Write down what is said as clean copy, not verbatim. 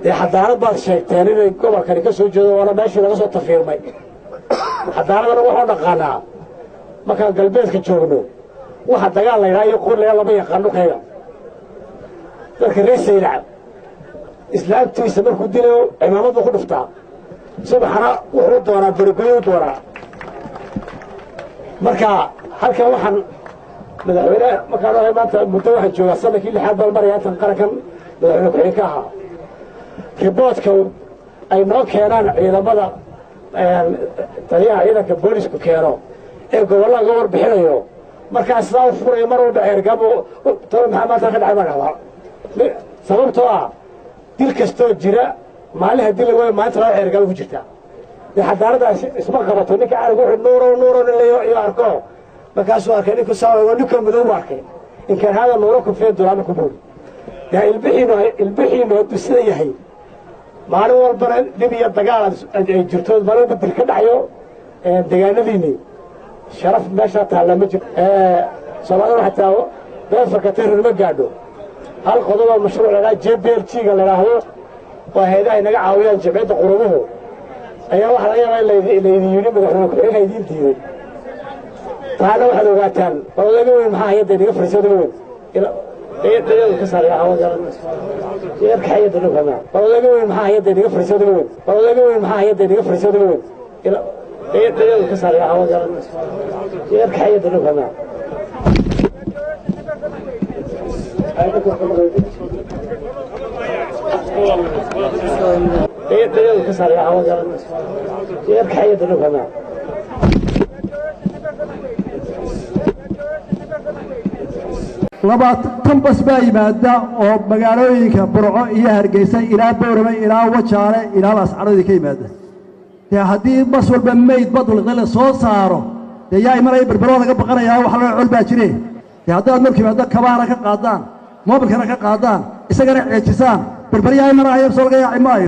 Dee xadaarad baad sheegteen inay gobolkani ka soo jeedo, waana meeshii laga soo tafiirmay. Xadaaradana waxuu dhaqaanaa markaan galbeedka joogno, waxa dagaal la ydhaha iyo qurlaya lama yaqaan dhulkayga. Dadka reer Saylac islaamtiisa markuu dilayo cimaamad buu ku dhuftaa, subaxna wuxuu doonaa berigoyo u doonaa. Marka halkan waxaan madaxweyne markaan ohay maanta muddo waxaan joogaa sanadkii 6aad baan maraya intan qarankan madaxweyne ku-xigeen ka ahaa. Riboodka ay noo keenaan ciidamada, taliyaha ciidanka boolisku keeno ee gobollada ga warbixinayo, markaa sidaa u furayo mar walba Ceergaabo talo maxaa maanta ka dhacay baan dhahdaa, sababtoo ah dil kastoo jira maalin haddii laga waayo maalinta laba Ceergaabo ku jirtaa. Dee xadaaraddaas isma qabato. Ninka calanka wuxuu nuurow nuurow nin layo iyo arko, markaasuu arkay ninku saa ninka madow bu arkay inkaan haada nuuro kufee dulaama ku buuri. Dee ilbixiinu ilbixiinu hadduu sida yahay, maalin walbana dhib iyo dagaal ay jirto, maalin walba dil ka dhacayo deegaanadiinii, sharaf meeshaa taalla ma jiro. Soomaalida xataa beefarka tirun ma gaadho. Hal qodoboo mashruuc la dhaha JBLG ga la idhaahdo, waa hayadaha inaga caawiyaan Jamciyadda Quruumuhu, ayaa waxaa laga yaabaa in laydin yidhi madaxweyne ku-xigeenka idiin diiday. Taana waxaad ogaataan war odaga weyn maxaa hayadda inaga fariisay, odaga weyn ka saarka dhulka. War odaga weyn maxaa hayadda inaga fariisay, odaga weyn. War odaga weyn maxaa hayadda inaga fariisay, odaga weyn ka saarka hayadda dhulka. Ka saarka dhulka. 20 bas baa yimaada oo magaalooyinka Burco iyo Hargeysa ilaa Bowrame ilaa Wajaale ilaa Laascaroodi ka yimaada. Dee haddii bas walba meyd badulqi la soo saaro, dee yaa imanaya? Berberoo laga baqanayaa waxa loo col baa jire. Dee haddaad markuu yimaado kabaana ka qaadaan, moobilkana ka qaadaan, isagana ceejisaan, Berber yaa imanaya? Soo laga yaaci maayo.